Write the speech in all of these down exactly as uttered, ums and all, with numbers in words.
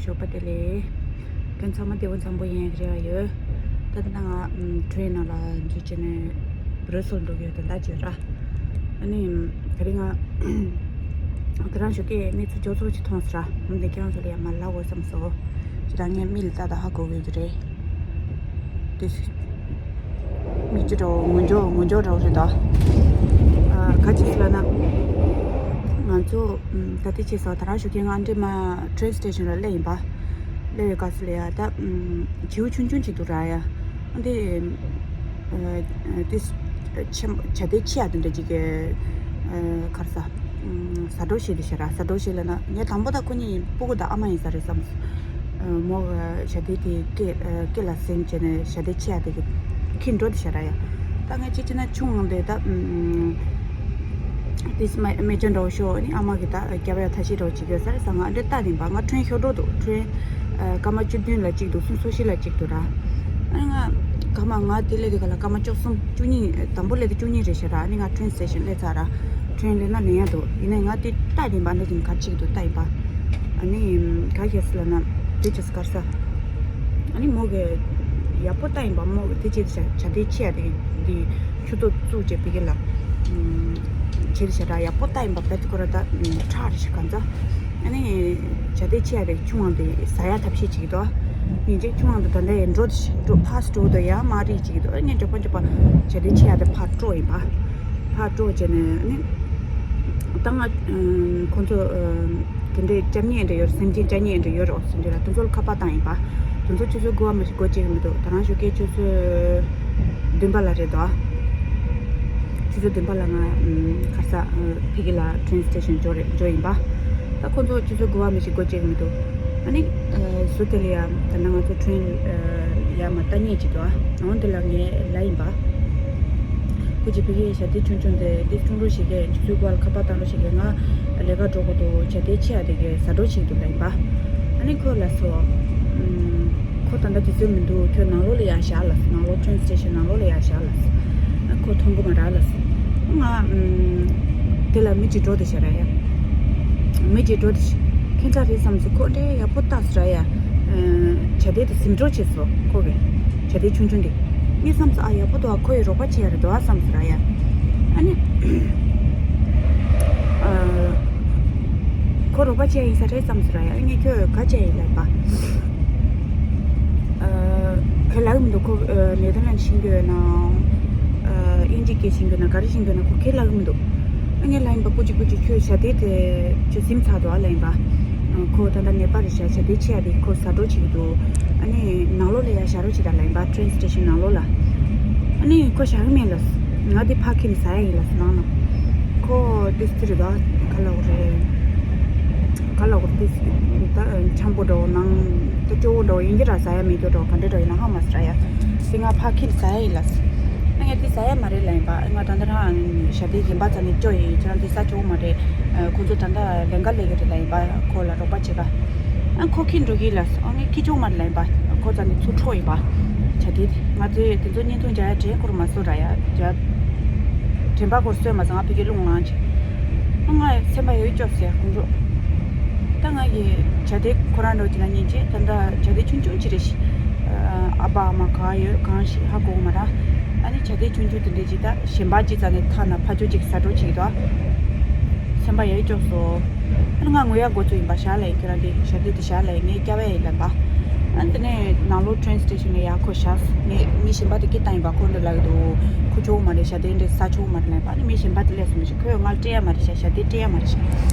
ཞོགས་པ་བདེ་ལེགས། ཁྱེད་ཚང་མ་བདེ་པོ་འཚམ་པོ་ཡིན་རེ་བ་ཡོད། ད་ལྟ་ང་ཨམ་ཊེ་རེན་ནང་ལ་འཛུལ་བྱས་ནས་བྷ་ར་སེལ་འགྲོ་གི་ཡོད། ད་ལྟ་བྱས་ར། ཨ་ནི་དེ་རིང་ང་དེ་རང་ཞོགས་ཀས་གནས་ཚུལ་མགྱོགས་ཚོར་ཅིག་མཐོང་སོང་ར། འདི་ཁྱེད་རང་ཚོ་ལ་ཡང་མར་ལབ་དགོས་བསམ་སོང་། ཅི་ད་ངས་མིག་ལ་ལྟ་ད་ཧ་གོ་གི་ཡོད་རེད། དེ་མིག་ཆུ་འདྲ་བོ་ངུ་འཇོག་ངུ་འཇོག་འདྲ་བོ་རེད་ད། ཨ་ག་ཅིག་ལབ་ན། ང་ཚོ་ཨམ་ད་ལྟ་བྱས་སོང་། ད་རང་ཞོགས་ཀས་ང་འདྲེ་མ་ཊེ་རེན་སི་ཊེ་ཤན་ལ་སླེབས་ཡིན་པ། སླེབས་ཡོད་སྐབས་སུ་ལ་ཡ་ད་ཨམ་བྱིའུ་ཆུང་ཆུང་ཅིག་འདུག་ར་ཡ། འདི་ཨ་དེ་ཆེན་བྱ་དེ་ཆེ་ཡ་དེ་འདྲ་ཅིག་གི་ཨ་ག་རེ་ཟ་ཨམ་ཟ་འཕྲོག་བྱས་དེ་བྱས་ར། ཟ་འཕྲོག་བྱས་ལབ་ན་ངས་དང་པོ་ད་ཁོ་གཉིས་སྤུ་གུ་དང་ཨ་མ་ཡིན་ས་རེད་བསམ། མོ་གི་བྱ་དེ་དེ་སྐེ་སྐེ་ལ་ཟིན་བྱས་ནས་བྱ་དེ་ཆེ་ཡ་དེ་གི་ཁྱེར་འགྲོ་དེ་བྱས་ར་ཡ། ད་ངས་ཅི་བྱས་ན་ཆུང་ངང་དེ་ད་ཨམ་ཏིས་མ་མེ་ལྕེ་འདྲ་བོ་ཤོར་ནི་ཨ་མ་གི་ད་རྒྱབ་ཡ་ཐ་ཤི་འདྲ་བོ་ཅིག་ཡོད་ས་རེད་ས། ང་འདྲེ་ལྟ་དེ་ཡིན་པ། ང་ཊེ་རེན་ཤོར་འགྲོ་འདུག་ཊེ་རེན་ཨ་སྐར་མ་བཅུ་བདུན་ལ་གཅིག་འདུག་སུམ་ཅུ་སོ་བཞི་ལ་གཅིག་འདུག་ར། ཨ་ནི་ང་སྐར་མ་ང་དེ་སླེབས་དེ་ག་ལ་སྐར་མ་བཅུ་གསུམ་བཅུ་གཉིས་དང་པོ་སླེབས་དེ་བཅུ་གཉིས་རེད་བྱས་ར། ཨ་ནི་ང་ཊེ་རེན་སི་ཊེ་ཤན་སླེབས་ཚར་ར། ཊེ་རེན་ལེན་ན་ལེན་ཡ་འདུག་ཡིན་ནའི་ང་དེ་ལྟ་དེ་ཡིན་པ། འདྲ་ཅིག་ག་ཅིག་འདུག་ལྟ་ཡིན་པ། ཨ་ནི་ག་ཤེས་ལབ་ན་དེ་ཅིག་ག་རེ་ཟ། ཨ་ནི་མོ་གི་ཡག་པོ་ལྟ་ཡིན་པ། མོ་གི་དེ་ཅིག་བྱ་བྱ་དེ་ཆེ་ཡ་དེ་དེ་ཆུ་ཏོ་བཙུགས་བྱས་པི་གེ་ལ་ཆེ་རེ་བྱ་ར་ཡག་པོ་ལྟ་ཡིན་པ། བེད་ཁོ་ར་ད་ཁྲག་རེ་ཞིག་གང་ཚ། ཨ་ནི་བྱ་དེ་ཆེ་ཡ་དེ་ཆུང་བ་དེ་ཟ་ཡ་ཐབས་ཤེས་བྱེད་ཀྱི་འདུག་ཉིན་གཅིག་ཆུང་བ་དེ་ད་ལྟ་ཡང་འགྲོ་དེ་ཞིག་འགྲོ་ཕར་འགྲོ་དེ་ཡང་མ་རེད་བྱེད་ཀྱི་འདུག་ཨ་ནི་མགྱོགས་པ་མགྱོགས་པ་བྱ་དེ་ཆེ་ཡ་དེ་ཕར་སྤྲོ་ཡིན་པ། ཕར་སྤྲོ་བྱས་ནས་ནི། ད་ང་ཁོང་ཚོ་དེ་འདྲའི་སྐྱབས་གནས་འདྲ་ཡོད་རེད། སེམས་ཅན་སྐྱབས་གནས་འདྲ་ཡོད་རེད་ཟེར་འདྲ་ལ་དེ་ཚོ་ལ་ཁ་པར་བཏང་ཡིན་པ། དེ་ཚོ་ཆུ་ཚོད་དགུ་པ་མ་གཏོགས་སྒོ་ཕྱེ་གི་མི་འདུག་ད་རང་ཞོགས་ཀས་ཆུ་ཚོད་བདུན་པ་ལ་རེད་དོ། ཆུ་ཚོད་བདུན་པ་ལ་ང་ག་རེ་ཟ་ཕ་གི་ལ་ཊེ་རེན་སི་ཊེ་ཤན་འབྱོར་རེད། འབྱོར་ཡིན་པ། ད་ཁོང་ཚོ་ཆུ་ཚོད་དགུ་པ་མ་གཏོགས་སྒོ་ཕྱེ་གི་མི་འདུག་ཨ་ནི། ཨ་ཟུར་དེ་ལ་ཡ་ད་ནང་ང་ཚོ་ཊེ་རེན་ཨ་ཡར་མར་ལྟ་མཁན་ཅིག་འདུག་ཨ་འོང་དེ་ལ་ངས་ལབ་ཡིན་པ། ཁོ་ཅིག་ཕ་གིའི་བྱ་དེ་ཆུང་ཆུང་དེ་དེ་ཆུང་འགྲོ་ཞིག་གིས་ཆུ་ཚོད་དགུ་པ་ལ་ཁ་པར་བཏང་འགྲོ་ཞིག་གིས་ང་ལས་ཀ་འགྲོ་དགོས་འདུག་བྱ་དེ་ཆེ་ཡ་དེ་གིས་ཟ་འགྲོ་ཞིག་འདུག་ལབ་ཡིན་པ། ཨ་ནི་ཁོས་ལབ་སོང་། ཨུམ། ཁོ་ད་ལྟ་དུས་ཚོད་མི་འདུག་ཁྱོད་ནང་ལོགས་ལ་ཡར་བཞག་ལབ་སོང་། ནང་ལོགས་ཊེ་རེན་སི་ཊེ་ཤན་ནང་ལོགས་ལ་ཡར་བཞག་ལབ་སོང་། ཨ་ཁོ་མཐོང་གི་མ་རེད་ལབ་སོང་། ང་ཨུམ། དེ་ལ་མི་གཅིག་འགྲོ་དེ་བྱས་ར་ཡ། མི་གཅིག་འགྲོ་དེ་བྱས། ཁྱེད་ཅག་རེད་བསམ་སོང་། ཁོ་འདྲའི་ཡག་པོ་བཏགས་སོང་ར་ཡ། ཨ་བྱ་དེ་དེ་ཟིན་འགྲོ་བྱས་སོང་ཁོ་གིས། བྱ་དེ་ཆུང་ཆུང་དེ། ངས་བསམ་སོང་ཨ་ཡག་པོ་འདུག་ཨ་ཁོ་ཡི་རོགས་པ་བྱེད་ཡ་རེད་འདུག་ཨ་བསམ་སོང་ར་ཡ། ཨ་ནི། ཨ། ཁོ་རོགས་པ་བྱས་ཡིན་ས་རེད་བསམ་སོང་ར་ཡ། ཨ་ངས་ཁྱོད་ག་བྱས་ཡིན་ལབ་པ། ཨ། ཁོས་ལབ་གི་མི་འདུག་ཁོ་ཨ་ནེ་ཐར་ལན་ཤེས་ཀྱི་ཡོད་ན། ཨ་དབྱིན་ཇི་སྐད་ཤེས་ཀྱི་ཡོད་ན་ག་རེ་ཤེས་ཀྱི་ཡོད་ན་ཁོ་ཁས་ལབ་གི་མི་འདུག་ཨ་ངས་ལབ་ཡིན་པ། ཀུ་ཅི་ཀུ་ཅི་ཁྱོད་བྱ་དེ་དེ་ཁྱོད་ཟིན་ཚར་འདུག་ཨ་ལབ་ཡིན་པ། ཁོ་ད་ལྟ་ནད་པ་རེད་ཤག་བྱ་དེ་ཆེ་ཡ་དེ་ཁོ་ཟ་འགྲོ་བྱེད་ཀྱི་འདུག་ཨ་ནི་ནང་ལོགས་ལ་ཡ་བཞག་རོགས་བྱེད་དང་ལབ་ཡིན་པ། ཊེ་རེན་སི་ཊེ་ཤན་ནང་ལོགས་ལ། ཨ་ནི་ཁོ་བཞག་གི་མེད་ལབ། ང་དེ་ཕར་ཁྱེར་ནས་ཟ་ཡ་ཡིན་ལབ་ནང་ན། ཁོ་དེ་སུ་རེད་ད་ག་ལབ་དགོས་རེད། ག་ལབ་དགོས་རེད། དེ་ད་འཆམ་པོ་འདྲ་བོ་ནང་ད་སྐྱོ་བོ་འདྲ་བོ་ཡིན་གྱི་ར། ཟ་ཡ་མེད་རྒྱུ་འདྲ་བོ་ག་འདྲ་འདྲ་ཡིན་ན་ཧ་མ་ཟ་ར་ཡ། དེ་ང་ཕར་ཁྱེར་ནས་ཟ་ཡ་ཡིན་ལབ། ཨ་ངས་དེ་ཟ་ཡ་མ་རེད་ལབ་ཡིན་པ། ང་ད་ལྟ་རང་ཞག་དེ་གཞན་པ་ཚ་ནས་སྐྱོ་ཡིན། ཁྱེད་རང་དེ་ཟ་ཆོག་མ་རེད། ཁོ་ཚོ་ད་ལྟ་ལས་ཀ་ལས་ཀྱི་རེད་ལབ་ཡིན་པ། ཁོ་ལ་རོགས་པ་བྱེད་ག་ཨ་ཁོ་ཁྱེར་འགྲོ་གི་ལབ་སོང་། ཨ་ངས་ཁྱེར་ཆོག་མ་རེད་ལབ་ཡིན་པ། ཁོ་ཚ་ནས་ཚུར་འཕྲོག་ཡིན་པ། བྱ་དེ་ང་ཚོས་དེ་ཚོ་བརྙན་ཐུང་རྒྱག་ཡ་དྲན་ཁོར་མ་བཟོ་ར་ཡ། རྒྱ་དྲན་པ་ཁོར་གསོས་མ་སོང་། ང་ཕ་གི་རླུང་ལངས་བྱས། ཨ་ང་སེམས་པ་ཡོད་སྐྱོ་ཟེར་ཁོང་ཚོ། ད་ང་གི་བྱ་དེ་ཁོ་རང་འགྲོ་གྱི་ན་སྙིང་རྗེ། ད་ལྟ་བྱ་དེ་ཆུང་ཆུང་ཅིག་རེད་ཤི། ཨ་ཕ་ཨ་མ་ག་ཡོད་གང་ཤི་ཧ་གོ་གི་མ་རེད། ཨ་ནི་བྱ་དེ་ཆུང་ཆུང་དེ་འདྲས་ཅིག་ད་གཞན་པ་ཅིག་རྩ་ནས་ཐ་ན་ཕ་ཆོས་ཅིག་ཟ་འགྲོ་བྱེད་ཀྱི་འདུག་སེམས་པ་ཡོད་སྐྱོ་སོང་། ཨ་ནི་ང་ངུ་ཡ་འགོ་ཚུགས་ཡིན་པ། བཞག་ལབ་ཡིན། ཁྱོད་རང་དེ་བྱ་དེ་དེ་བཞག་ལབ་ཡིན། ངས་སྐྱབས་ཡ་ཡིན་ལབ་པ། ཨ་ནི་དེ་ནས་ནང་ལོགས་ཊེ་རེན་སི་ཊེ་ཤན་ནས་ཡར་ཁོ་བཞག་ངས་མི་གཞན་པ་དེ་སྐད་བཏང་ཡིན་པ། ཁོ་འདྲ་ལབ་ཀྱི་འདུག་ཁོ་ཆོག་མ་རེད། བྱ་དེ་འདྲས་ཟ་ཆོག་མ་རེད་ལབ་པ། ཨ་ནི་མི་གཞན་པ་དེ་སླེབས་སོང་མི་ཤེས། ཁོས་ང་ལ་སྤྲད་ཡ་མ་རེད་ཤག་བྱ་དེ་སྤྲད་ཡ་མ་རེད་ཤག་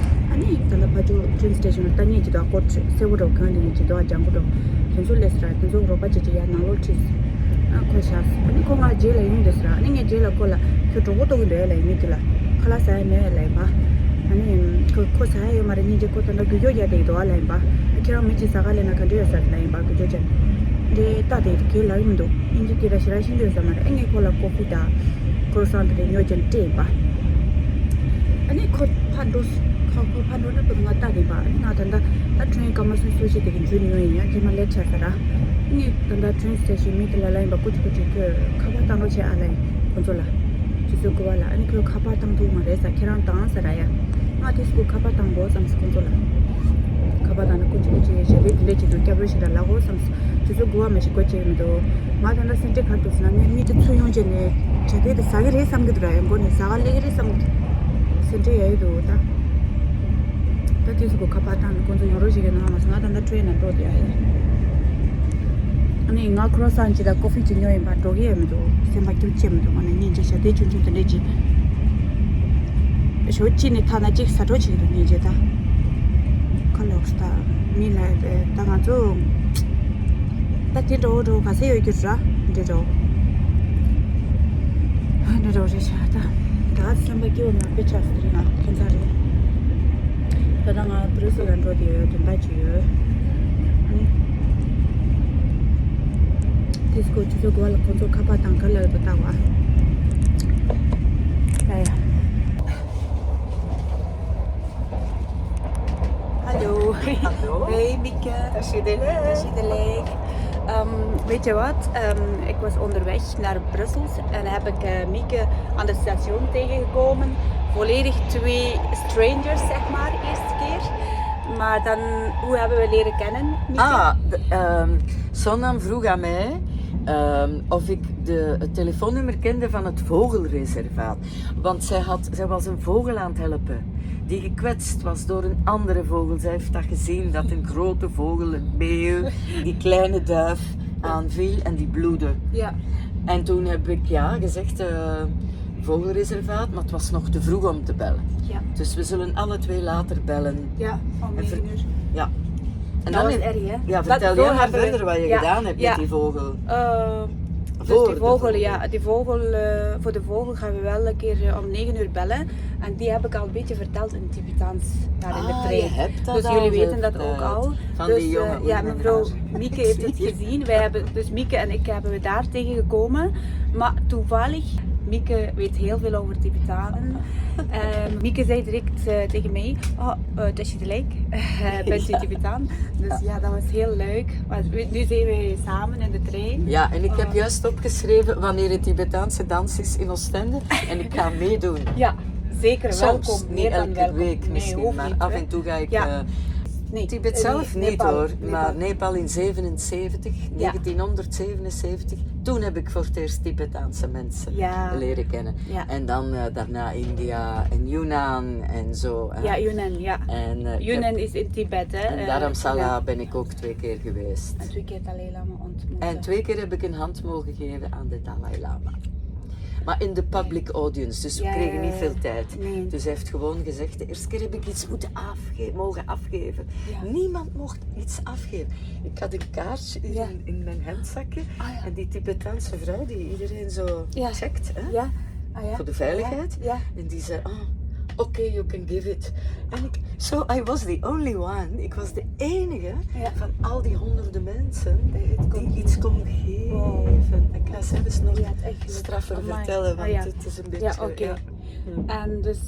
ཨ་ནི་ད་ལྟ་ཕ་ཆོས་ཊེ་རེན་སི་ཊེ་ཤན་ལ་ལྟ་མཁན་ཅིག་འདུག་ཨ་ཀོ་སེར་པོ་འདྲ་བོ་གྱོན་དེ་ཅིག་འདུག་ཨ་ལྗང་ཁུ་འདྲ་བོ། དེ་ཚོ་སླེབས་སོང་ར། དེ་ཚོ་རོགས་པ་བྱེད་ཅིག་ཡར་ནང་ལོགས་ཁྲིད་སོང་། ཨ་ཁོ་བཞག་སོང་། ཨ་ནི་ཁོ་ང་རྗེས་ལ་ཡོང་བསྡད་སོང་ར། ཨ་ནི་ངས་རྗེས་ལ་ཁོ་ལ་ཁྱོད་གྲོགས་པོ་ལྟོགས་ཀྱི་འདུག་ཨེ་ལབ་ཡིན། མི་དེ་ལ་ཁ་ལག་ཟ་ཡ་མེད་ཨེ་ལབ་ཡིན་པ། ཨ་ནི་ཁོ་ཁོ་ཟ་ཡ་ཡོད་མ་རེད། སྙིང་རྗེ། ཁོ་ད་ལྟ་འགུལ་སྐྱོད་རྒྱག་བསྡད་ཀྱི་འདུག་ཨ་ལབ་ཡིན་པ། ཨ་ཁྱེད་རང་མི་གཅིག་ཟ་ག་སླེབས་ན་ག་འདྲ་ཡོད་ས་རེད་ལབ་ཡིན་པ། འགུལ་སྐྱོད་བྱས་འདྲེ་ལྟ་དེ་གས་ལབ་ཡིན་འདུག་སྙིང་རྗེ་སྐད་གྲགས་ཞེ་དྲག་ཤེས་ཀྱི་ཡོད་ས་མ་རེད། ཨ་ངས་ཁོ་ལ་ཀོ་ཧྥི་དང་ཁོ་རུ་སང་དེ་འདྲ་ཉོ་བྱས་སྤྲད་ཡིན་པ། ཨ་ནི་ཁོ་ཕར་འགྲོ་ཁ་ཁོ་ཕར་འགྲོ་ན་བུ་ང་ལྟ་དེ་པ། ཨ་ནི་ང་ད་ལྟ་ད་ཊེ་རེན་སྐར་མ་སུམ་ཅུ་སོ་བཞི་དེ་གི་འཇུ་ཉོ་ཡིན་ཡ། རྗེས་མ་ལེ་ཊི་ཆགས་ས་ར། ཨ་ནི་ད་ལྟ་ཊེ་རེན་སི་ཊེ་ཤན་མི་དེ་ལ་ལབ་ཡིན་པ། ཀུ་ཅི་ཀུ་ཅི་ཁྱོད་ཁ་པར་བཏང་རོགས་བྱེད་ཨ་ལབ་ཡིན་ཁོ་ཚོ་ལ། ཆུ་ཚོད་དགུ་པ་ལ། ཨ་ནི་ཁོས་ཁ་པར་བཏང་ཐུབ་མ་རེད་ས། ཁྱེད་རང་བཏང་ས་ར་ཡ། ང་དེ་སྐུ་ཁ་པར་བཏང་དགོས་བསམ་སོང་ཁོ་ཚོ་ལ། ཁ་པར་བཏང་ན་ཀུ་ཅི་ཀུ་ཅི་ཞལ་འདེབས་དེ་ ཅིག་ཏུ་སྐྱབས་རོགས་ཞིག་ལ་ལབ་དགོས་བསམ། དུས་ཚོད་འགོར་བ་མ་ཞིག་གོ་བྱེད་ཀྱི་མི་འདུག་ང་ད་ལྟ་སེམས་ཁྲལ་ག་རེ་འདུག་ཟེར་ན། ངས་མི་དེ་ཚུར་ཡོང་བྱས་ནས་བྱ་དེ་དེ་ཟ་གི་རེད་བསམ་གྱི་འདུག་ར། ཡང་སྒོ་ནས་ཟ་ག་སླེབས་ཀྱི་རེད་བསམ་གྱི་འདུག་སེམས་ཁྲལ་ཡ་ཡི་འདུག་ད་ད་དུས་ཚོད་གོ་ཁ་པར་བཏང་ནས་ཁོང་ཚོ་ཡོང་རོགས་བྱེད་ཀྱི་ན་མ་སོང་། ང་ད་ལྟ་ཊེན་ནང་འགྲོ་བསྡད་ཡ་ཡིན། ཨ་ནི་ང་ཁོ་རོ་སན་ཅིག་དང་ཀོ་ཧྥི་ཅིག་ཉོ་ཡིན་པ། འགྲོ་གི་ཡ་མི་འདུག་སེམས་པ་སྐྱིད་ཅེས་མི་འདུག་ང་ནི་སྙིང་རྗེ་བྱ་དེ་ཆུང་ཆུང་དེ་འདྲས་ཅིག་ཞོ་གཅིག་ནས་ཐ་ན་གཅིག་ཟ་འཕྲོ་བྱེད་ཀྱི་འདུག་སྙིང་རྗེ་ད། ཁ་ལོག་སྟ་མི་ལ་ད་ང་ཚོ་ད་དེ་འགྲོ་འགྲོ་ག་ཚད་ཡོད་རྒྱུ་ར་འདྲེ་འགྲོ་འདྲེ་འགྲོ་རེ་ཆ་ད་ད་སེམས་པ་སྐྱིད་པོ་མ་དཔེ་ཆགས་སུ་རེད། ང་ཁྱད་མཚར་རེད། ད་ལྟ་ང་བྷ་རུ་སེལ་ལ་འགྲོ་དེ་ཡོད་དོན་དག་ཅིག་ཡོད། ཨ་ནི་དེ་སྐོར་ཆུ་ཚོད་དགུ་པ་ལ་ཁོང་ཚོ་ཁ་པར་དང་ག་ལ་ཡོད་པ་ལྟ་བ། ཡ་ཡ། Hallo. Hallo. Hey, Mieke. Dag Sidelec. Dag Sidelec. Ehm, weet je wat? Ehm, ik was onderweg naar Brussel en heb ik eh, Mieke aan het station tegengekomen. Volledig twee strangers, zeg maar, eerste keer. Maar dan, hoe hebben we leren kennen, Mieke? Ah, de, ehm, Sonam vroeg aan mij ehm, of ik de, het telefoonnummer kende van het vogelreservaat. Want zij, had, zij was een vogel aan het helpen die gekwetst was door een andere vogel. Zij heeft dat gezien, dat een grote vogel, een meeuw, die kleine duif aanviel en die bloedde. Ja. En toen heb ik ja gezegd, eh, vogelreservaat, maar het was nog te vroeg om te bellen. Ja. Dus we zullen alle twee later bellen. Ja, om negen uur. Ja. En dat dan was erg, hè? Ja, vertel jij maar verder wat je gedaan hebt met die vogel. Eh, dus die vogel, ja, die vogel, eh, voor de vogel gaan we wel een keer eh, om negen uur bellen. En die heb ik al een beetje verteld in Tibetaans daar in de trein. Ah, je hebt dat dus al jullie weten dat ook al. Van dus, die jonge eh, ja, mevrouw Mieke heeft het gezien. Wij hebben, dus Mieke en ik hebben we daar tegengekomen. Maar toevallig, Mieke weet heel veel over Tibetanen. En Mieke zei direct eh, tegen mij, oh, eh, dat is gelijk. Bent u Tibetaan? Dus ja, dat was heel leuk. Maar we- nu zijn we samen in de trein. Ja, en ik heb juist opgeschreven wanneer het Tibetaanse dans is in Oostende. En ik ga meedoen. Ja, zeker. Soms, welkom. Niet elke week misschien, maar af en toe ga ik. Ja. Eh, nee, Tibet zelf niet hoor, maar Nepal in zevenenzeventig, negentienhonderdzevenenzeventig, toen heb ik voor het eerst Tibetaanse mensen leren kennen. Ja. En dan eh, daarna India en Yunnan en zo. Eh. Ja, Yunnan, ja. En, eh, Yunnan is in Tibet, hè? En eh, Dharamsala ben ik ook twee keer geweest. En twee keer Dalai Lama ontmoet. En twee keer heb ik een hand mogen geven aan de Dalai Lama. Maar in de public audience, dus we kregen niet veel tijd. Nee. Dus hij heeft gewoon gezegd, de eerste keer heb ik iets moeten afge mogen afgeven. Ja. Niemand mocht iets afgeven. Ik had een kaartje in, in mijn handzakje. Ah, ja. En die Tibetaanse vrouw die iedereen zo checkt, hè, voor de veiligheid. En die zei, oh, oké, you can give it. En ik, so I was the only one. Ik was de enige van al die honderden mensen die iets kon geven. En ik ga zelfs nog straffer vertellen, want het is een beetje. Ja, oké. En dus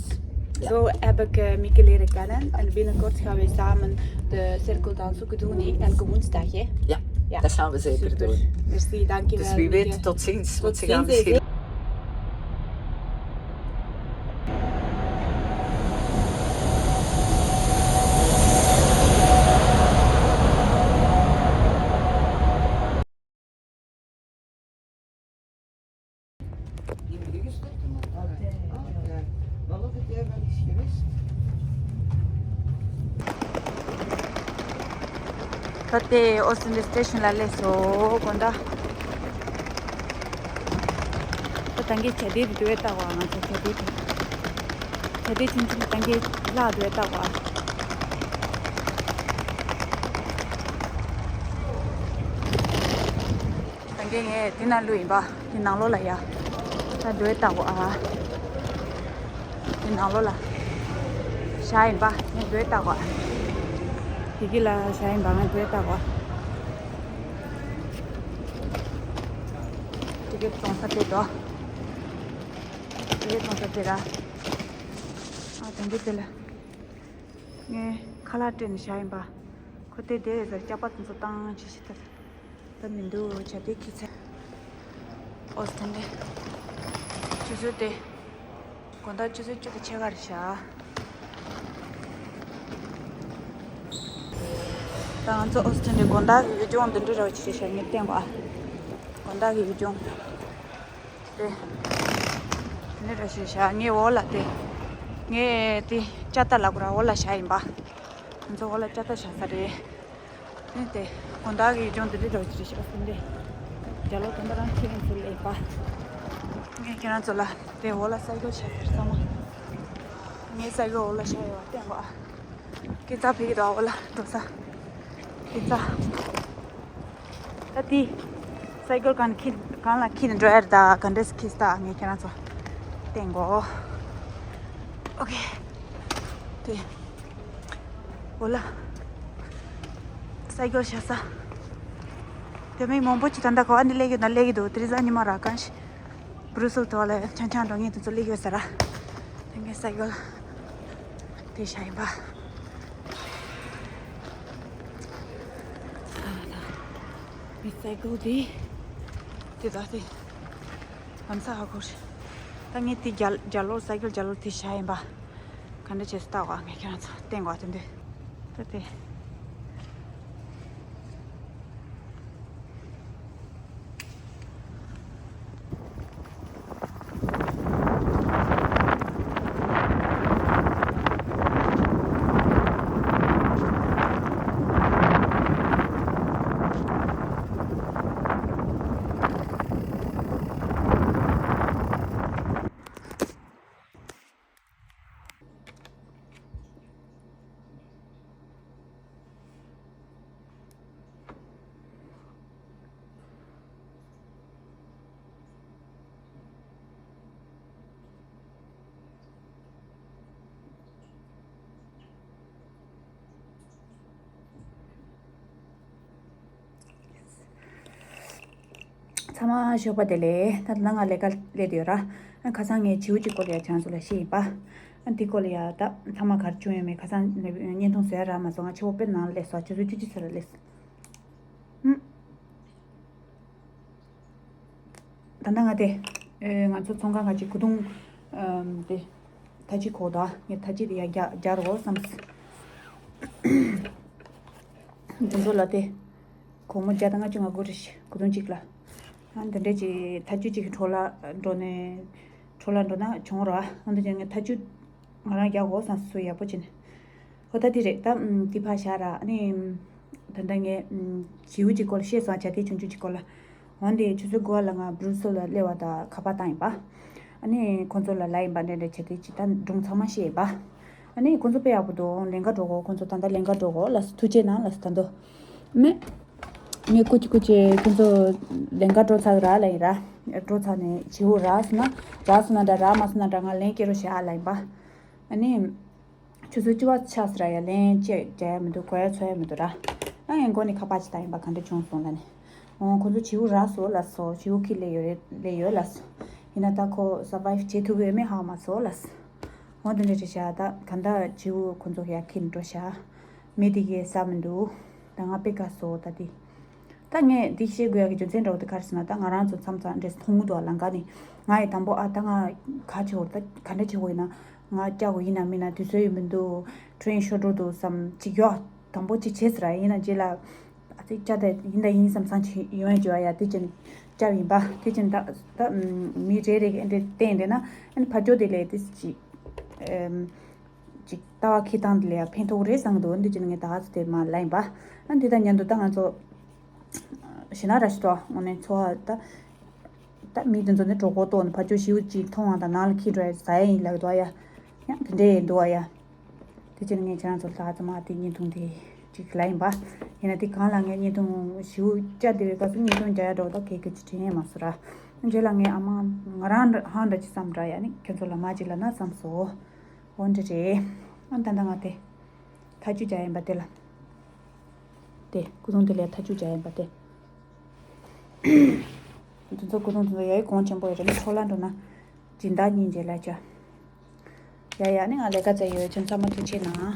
zo heb ik eh, Mieke leren kennen. En binnenkort gaan wij samen de cirkeldans ook doen, hè? Elke woensdag, hè? Ja, dat gaan we zeker doen. Merci, dankjewel. Dus wie weet, tot ziens. Tot ziens, misschien. ད་ལྟ་ཨོ་སི་ཊན་སི་ཊེ་ཤན་ལ་སླེབས་སོང་། དགོང་དག་ད་ད་གིན་བྱ་དེ་རེ་ལྟོས་ལྟ་བ། ང་ཚོ་བྱ་དེ་དེ་བྱ་དེ་ཆུང་ཆུང་ད་གིན་ལ་ལྟོས་ལྟ་བ། ད་གིན་ངས་དེ་ནང་ལུས་ཡིན་པ། དེ་ནང་ལོགས་ལ་ཡ། ད་ལྟོས་ལྟ་བ། དེ་ནང་ལོགས་ལ་བཞག་ཡིན་པ། ངས་ལྟོས་ལྟ་བ། དེ་གི་ལ་བཞག་ཡིན་པ། ངས་ལྟོས་ལྟ་བ། དེ་གི་གཏོང་ས་དེ་དོ། དེ་གི་གཏོང་ས་དེ་ར། ཨ་དེང་གི་དེ་ལ། ངས་ཁ་ལག་སྤྲད་ནས་བཞག་ཡིན་པ། ཁོ་དེ་དེ་ཟེར་སྐྱག་པ་དེ་ཚོ་བཏང་ཅི་ཞིག་ད། ད་མི་འདུག་བྱ་དེ་ཁྱི་ཚེ། ཨོ་སི་ཐན་ལེ། ཆུ་ཚོད་དེ། དགོང་དག་ཆུ་ཚོད་བཅུ་དང་ཕྱེད་ཀ་རེད་ཤག་ད་ང་ཚོ་ཨོ་སི་ཊན་གྱི་དགོང་དག་གི་ཡུལ་ལྗོངས་འདི་འདྲ་ར་བ་ཅིག་རེད་ཤག་ངས་བསྟན་པ། དགོང་དག་གི་ཡུལ་ལྗོངས་དེ་འདི་འདྲ་ར་ཞིག་རེད་ཤག་ངས་འོག་ལ་དེ་ངས་དེ་ལྕགས་རྟ་ལབ་དགོས་ར། འོག་ལ་བཞག་ཡིན་པ། ང་ཚོ་འོག་ལ་ལྕགས་རྟ་བཞག་ས་རེད། དེ་དེ་དགོང་དག་གི་ཡུལ་ལྗོངས་འདི་འདྲ་ར་བ་ཅིག་རེད་ཤག་ཨོ་སི་ཊན་དེ། རྒྱ་ལོ་དགོང་དག་རང་ཁྱེད་རང་ཚོ་ལ་ཡིན་པ། ངས་ཁྱེད་རང་ཚོ་ལ་དེ་འོག་ལ་སའི་ཀལ་བཞག་ས་རེད་ཚང་མ། ངས་སའི་ཀལ་འོག་ལ་བཞག་ཡོད་པ་བསྟན་པ། སྐྱིད་ཚ་ཕི་གི་དོ་བ་ལ་འགྲོ་ས། སྐྱིད་ཚ། ད་དེ། སའི་ཀལ་གང་ཁྱེར་གང་ལ་ཁྱེར་འགྲོ་ཡར་ད་ག་འདྲས་ཁྱེར་ད་ངས་ཁྱེད་རང་ཚོ་བསྟན་གོ། ཨོ་ཁེ། དེ། འོ་ལ། སའི་ཀལ་བཞག་ས། དེ་མིག་མང་པོ་ཅིག་ད་ལྟ་ག་བ་ནས་སླེབས་ཀྱི་ད་སླེབས་ཀྱི་འདུག་དེ་རིང་གཟའ་ཉི་མ་ར་གང་ཞིག Brussels་དོ་ལ་ཆང་ཆང་འགྲོ་ངེས་དེ་ཚོ་སླེབས་ཡོད་ས་ར། དེ་ངའི་སའི་ཀལ་དེ་བཞག་ཡིན་པ། ངའི་སའི་ཀལ་དེ་དེ་ད་དེ་ལམ་སང་ཧ་གོ་རེད། ད་ངས་དེ་རྒྱ་རྒྱ་ལོར་སའི་ཀལ་རྒྱ་ལོར་དེ་བཞག་ཡིན་པ། ག་འདྲ་བྱས་སུ་ལྟ་བ་ངས་ཁྱེད་རང་ཚོ་བསྟན་དགོས་དེ་འདུག་ད་དེ། ཚང་མ་ཞོགས་པ་བདེ་ལེགས། ད་ལྟ་ང་ལས་ཀ་སླེབས་ཡོད་ར། ཨ་ཁ་སང་ངས་བྱིའུ་གཅིག་སྐོར་ལ་ཡ་ཁྱེད་རང་ཚོ་ལ་བཤད་ཡིན་པ། ཨ་འདི་སྐོར་ལ་ཡ་ད་ཐ་མ་ག་རེ་བྱུང་ཡོད་མེད་ཁ་སང་བརྙན་ཐུང་བཟོ་ཡ་རག་མ་སོང་། ང་ཕྱི་པོ་དཔེ་ནང་ལ་སླེབས་སོང་། ཆུ་ཚོད་བཅུ་གཅིག་ཙམ་ལ་སླེབས་སོང་། ཨུམ། ད་ལྟ་ང་དེ། ཨེ་ང་ཚོ་ཚོང་ཁང་ག་ཅིག་གུ་དུང་། ཨམ་དེ། ཐ་ཅི་གོ་ད་ངས་ཐ་ཅི་དེ་ཡ་རྒྱ་རྒྱ་རོ་བསམ། དེ་ཚོ་ལ་དེ། སྒོར་མོ་བརྒྱ་དང་ལྔ་བཅུ་ང་དགོས་རེད་ཤག་གུ་དུང་གཅིག་ལ། ཨ་འདི་འདྲས་ཅིག་ཐ་ཅི་ཅིག་འཕྲོ་ལ་འགྲོ་ནས། འཕྲོ་ལ་འགྲོ་ན་བྱུང་ར། ཨ་འདི་ཅན་ངས་ཐ་ཅི། ང་རང་རྒྱག་དགོས་བསམ་སོ་ཡག་པོ་བྱས་ནས། ཧོ་ད་དེ་རེད་ད། ཨམ་དེ་ཕར་བཞག་ར། ཨ་ནི། ད་ལྟ་ངས་ཨམ་བྱིའུ་གཅིག་སྐོར་ལ་བཤད་སོང་། བྱ་དེ་ཆུང་ཆུང་གཅིག་སྐོར་ལ། འོན་ཏེ་ཆུ་ཚོད་དགུ་པ་ལ་ང་Brussels་ལ་སླེབས་པ་དང་ཁ་པར་བཏང་ཡིན་པ། ཨ་ནི་ཁོང་ཚོ་ལ་ལབ་ཡིན་པ་འདྲ་འདྲ་བྱ་དེ་ཅིག་ད་སྒྲུང་ཚང་མ་བཤད་ཡིན་པ། ཨ་ནི་ཁོང་ཚོ་དཔེ་ཡག་པོ་འདུག་ལེན་ག་འགྲོ་གོ་ཁོང་ཚོ་ད་ལྟ་ལེན་ག་འགྲོ་གོ་ལ་སོ། ཐུགས་རྗེ་གནང་ལ་སོ་ད་འདུག་མེད། ངས་ཀུ་ཅི་ཀུ་ཅི་ཁོང་ཚོ་ལེན་ག་འགྲོ་ཚར་ར་ལ་ཡིན་ར། འགྲོ་ཚར་ནས་བྱིའུ་རག་སོང་ན་རག་སོང་ན་འདྲ་རག་མ་སོང་ན་འདྲ་ང་ལེན་སྐྱེལ་རོགས་བྱེད་ཨ་ལ་ཡིན་པ། ཨ་ནི། ཆུ་ཚོད་བཅུ་པ་ཆགས་སོང་ར་ཡ། ལན་ཅེས་རྒྱག་ཡ་མི་འདུག་གོ་ཡ་འཚོལ་ཡ་མི་འདུག་ར། ཨ་ཡང་མགོ་ནས་ཁ་པར་ཅིག་བཏང་ཡིན་པ་ག་འདྲ་བྱུང་སོང་ལ་ནི། འོ་ཁོ་ཚོ་བྱིའུ་རག་སོང་ལ་སོ། བྱིའུ་ཁྱེར་སླེབས་ཡོད་རེད་སླེབས་ཡོད་ལ་སོ། ཡིན་ན་ད་ཁོ་survive་བྱེད་ཐུབ་ཡོད་མེད་ཧ་མ་སོང་ལ་སོ། འོ་དེ་འདྲ་རེད་ཤག་ད་ག་འདྲ་བྱིའུ་ཁོ་ཚོ་ཡ་ཁྱེར་འགྲོ་ཤག་མི་དེ་གས་ཟ་མི་འདུག་ད་ང་དཔེ་དགའ་སོང་ད་དེ། ད་ངས་འདི་བཤད་དགོས་ཡག་གི་རྒྱུ་མཚན་འདྲ་བོ་དེ་ག་རེ་ཟེར་ན། ད་ང་རང་ཚོ་མཚམས་མཚམས་འདྲེས་མཐོང་གི་འདུག་ཨ། ལམ་ཁ་ནས་ང་ཡི་དང་པོ་ཨ་ད་ང་ག་བྱེད་དགོས་རེད། ད་ག་འདྲ་བྱེད་དགོས་ཡིན་ན་ང་བཅར་དགོས་ཡིན་ན་མིན་ན་དུས་ཚོད་ཡོད་མི་འདུག་ཊེ་རེན་ཤོར་འགྲོ་འདུག་བསམ་གཅིག་ཡོད། དང་པོ་གཅིག་བྱས་ཟེར་ཡིན་ན་རྗེས་ལ་ཨ་ཙི་བཅར་ད་ཡིན་ད་ཡིན་བསམ་བསམ་གཅིག་ཡོང་ཡ་བྱེད་ཡ་དེ་ཅན་བཅར་ཡིན་པ། དེ་ཅན་ད་ད་མི་རེ་རེ་གི་འདྲ་བསྟན་འདྲ་ན་ཨ་ནི་ཕར་ཕྱོགས་དེ་ལས་དེ་ཅིག་ཅིག་ལྟ་བ་ཁྱེར་སྟངས་དེ་ལ་ཡང་ཕན་ཐོགས་རེད་བསམ་གི་འདུག་འདི་ཅི་ནས་ངས་ད་ག་ཚོད་དེ་མ་ལབ་ཡིན་པ། ཨ་འདི་དང་མཉམ་དུ་ད་ང་ཚོ་ཞེ་ན་ར་ཞིག་ཏོ་དངོས་གནས་འཚོ་བ་ད་ད་མི་དེ་ཚོ་ནི་གྲོད་ཁོག་ལྟོགས་ནས་ཕར་ཕྱོགས་ཞིའུ་ཅིག་མཐོང་བ་དང་ནང་ལ་ཁྱེར་འགྲོ་ཡ་ཟ་ཡ་ཡིན་ལབ་འདུག་ཡ། ཡང་དེ་འདྲས་ཡིན་འདུག་ཡ། དེ་ཅི་ནས་ངས་ཁྱེད་རང་ཚོ་ལ་ད་ཚང་མ་དེ་བརྙན་ཐུང་དེ་ཅིག་ལབ་ཡིན་པ། ཡིན་ན་དེ་གང་ལ་ངས་བརྙན་ཐུང་ཞིའུ་བཅར་བསྡད་པའི་སྐབས་སུ་བརྙན་ཐུང་རྒྱག་ཡ་འགྲོ་ད་གལ་གལ་ཅིག་དྲན་ཡ་མ་སོང་ར། རྗེས་ལ་ངས་ཨ་མ་ང་རང་ཧང་འདྲ་ཅིག་བསམ་འདྲ་ཡ་ནི་ཁྱོད་ཚོ་ལ་མ་ཅིག་ལབ་ན་བསམ་སོང་། འོ་འདྲ་རེད། ཨ་ད་ད་ང་དེ། ཐག་གཅོད་རྒྱག་ཡིན་པ་དེ་ལ། དེ་སྐུ་གདུང་དེ་ལ་ཐག་གཅོད་རྒྱག་ཡིན་པ་དེ། དེ་ཚོ་སྐུ་གདུང་དེ་ཚོ་ཡ་ཡི་གོང་ཆེན་པོ་ཡོད་རེད། ནི་འཕྲོ་ལ་འགྲོ་ན། སྦྱིན་བདག་གཉིས་རྗེས་ལ་བྱ། ཡ་ཡ་ནི་ང་ལས་ཀ་བཙལ་ཡོད། ཁྱོད་ཚང་མ་ཐུགས་ཆེ་གནང་།